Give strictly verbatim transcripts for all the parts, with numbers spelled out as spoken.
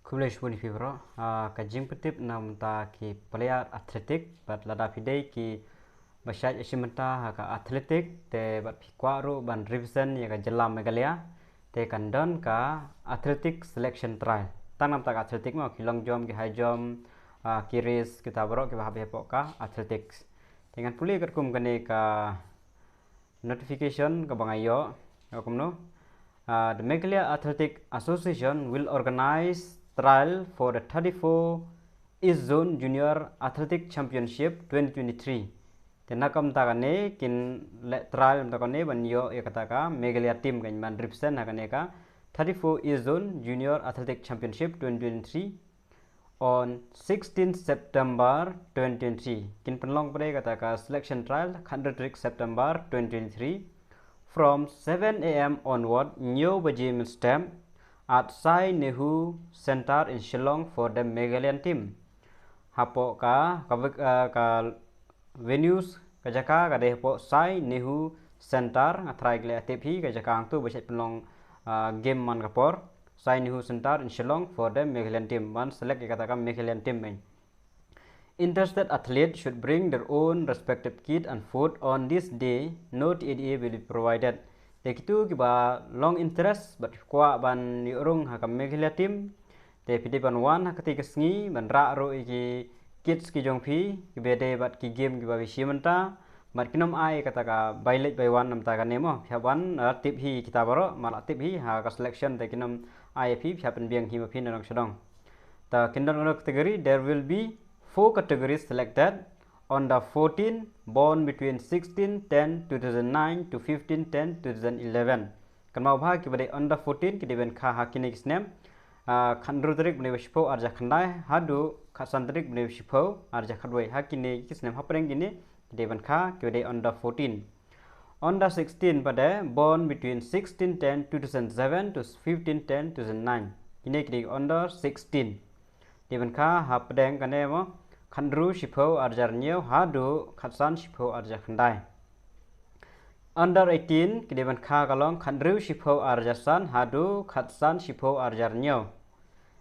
Khublei shibun ïa phi baroh. Ah, ka jingpyntip na bynta ki player athletic, bad lada phi dei ki ba shait shim bynta ha ka athletic, te bad phi kwah ruh ban represent ïa ka jylla Meghalaya, te kan don ka athletic selection trial. Tang na bynta ka athletic mo, ki long jump, ki high jump, ah, ki race, kita baroh kiba hap hapoh ka athletics. Te ngan pule katkum kane ka notification kaba nga ïoh, ïoh kumno. Ah, the Meghalaya Athletic Association will organize trial for the thirty-four East Zone Junior Athletic Championship twenty twenty-three. Te na ka bynta kane kin leh trial na ka bynta kane ban ïoh ïa kata ka Meghalaya team kan ban represent ha kane ka thirty-four East Zone Junior Athletic Championship twenty twenty-three on sixteenth September twenty twenty-three. Kin pynlong pat ïa kata ka selection trial khathynriew tarik September twenty twenty-three from seven A M onward, hynñiew baje mynstep, at Sai Nehu Center in Shillong for the Meghalayan team. Hapoh ka, ka, ah, ka venues, ka jaka ka dei hapoh Sai Nehu Center. Nga tharai ki la tip hi ka jaka hangto ba shait pynlong, ah, game man ka por. Sai Nehu Center in Shillong for the Meghalayan team. Ban select ïa kata ka Meghalayan team. Interested athlete should bring their own respective kit and food on this day. No T D A will be provided. Te kito kiba long interest bad kwah ban ïoh rung ha ka Meghalaya team, te phi dei ban wan ha kata ka sngi ban rah ruh ïa ki kits ki jong phi kiba dei bad ki game kiba phi shim bynta. Bad kin ym ai kata ka bai leit bai wan na bynta kane mo, phi hap ban, ah, tip hi kita baroh, ma la tip hi ha ka selection te kin ym ai phi, phi hap ban biang hi ma phi na nong sha dong. Te kin don category, there will be four categories selected under fourteen born between sixteen ten two thousand nine to fifteen ten two thousand eleven. Kynmaw ba kiba dei under fourteen ki dei ban kha ha kine ki snem, ah, khathynriew tarik bnai ba shiphew arhajar khyndai haduh khatsan tarik bnai ba shiphew arhajar khatwei. Ha kine ki snem hapdeng kine ki dei ban kha kiba dei under fourteen. Under sixteen pat de born between sixteen ten two thousand seven to fifteen ten two thousand nine. Kine ki dei under sixteen. Dei ban kha hapdeng kane mo, khathynriew shiphew arhajar hynñiew haduh khatsan shiphew arhajar khyndai. Under eighteen ki dei ban kha ka long khathynriew shiphew arhajar san haduh khatsan shiphew arhajar hynñiew.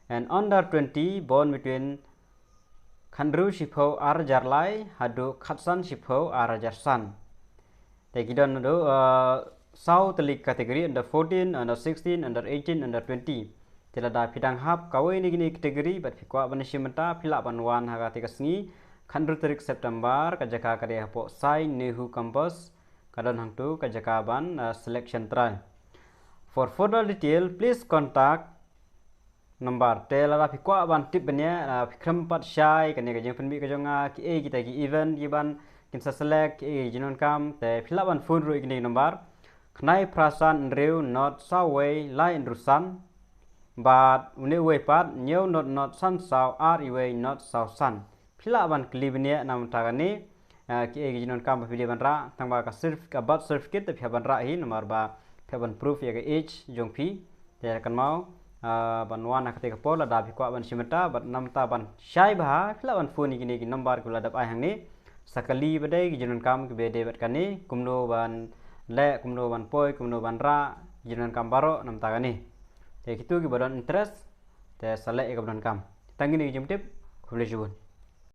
And under twenty born between khathynriew shiphew arhajar lai haduh khatsan shiphew arhajar san. Te ki don haduh, uh, saw tylli category, under fourteen, under sixteen, under eighteen, under twenty. Te lada phi dang hap kawei na kine category bad phi kwah ban shim bynta, phi lah ban wan ha kata ka sngi khathynriew tarik September, ka jaka ka dei hapoh Sai Nehu Campus, ka don hangto ka jaka ban, uh, selection trial. For further detail, please contact number. Te lada phi kwah ban tip bniah, ah, phi khlem pat shai kane ka jingpynbit ka jong nga, kiei kita ki event ki ban kin sa select, kiei ki jingdonkam, te phi lah ban phone ruh ïa kine ki number. Khyndai phra san hynriew nod saw wei lai hynriew san. Bad une uwei pat hynñiew nod nod san saw ar uwei nod saw san. Phi lah ban kylli bniah na bynta kane, ah, kiei ki jingdonkam ba phi dei ban rah, tang ba ka certif-, ka birth certificate te phi hap ban rah hi, namar ba phi hap ban proof ïa ka age jong phi. Te kynmaw, ah, ban wan ha kata ka por lada phi kwah ban shim bynta, bad na bynta ban shai bha, phi lah ban phone ïa kine ki number kiba la dep ai hangne. Sa kylli ba dei ki jingdonkam kiba dei bad kane, kumno ban leh, kumno ban poi, kumno ban rah, ki jingdonkam baroh na bynta kane. Te kito kiba don interest, te sa leh ïa kaba donkam. Tang kine ki jingtip, khublei shibun.